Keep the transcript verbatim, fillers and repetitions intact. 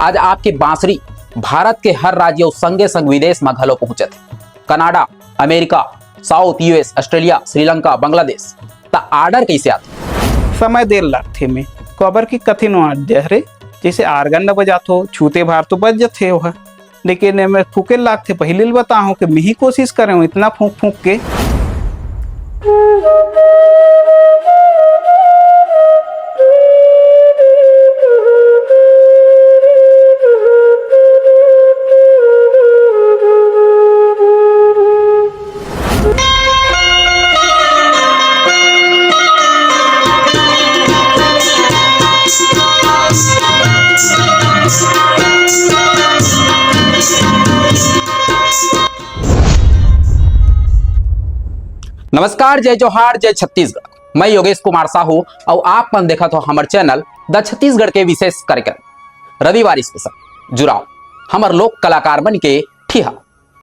आज आपके बांसुरी भारत के हर राज्य अउ संगे संग विदेश म घलो पहुंचत हे। Canada, America, south, US, Australia, Sri Lanka, Bangladesh. त ऑर्डर कइसे आथे? समय देर लगथे में, काबर कि कठिन वाद्य हरे, जइसे आर्गन ल बजाथो, छूते भार तो बज जथे ओहा, लेकिन एमे फूके लागथे। पहिली ल बताहूं कि मिही कोशिश करें इतना फूंक फूंक के। नमस्कार, जय जोहार, जय छत्तीसगढ़। मैं योगेश कुमार साहू अउ आप मन देखत हो हमर चैनल द छत्तीसगढ़ के विशेष कार्यक्रम रविवार स्पेशल जुड़ाव हमर लोक कलाकार मन के ठिहा।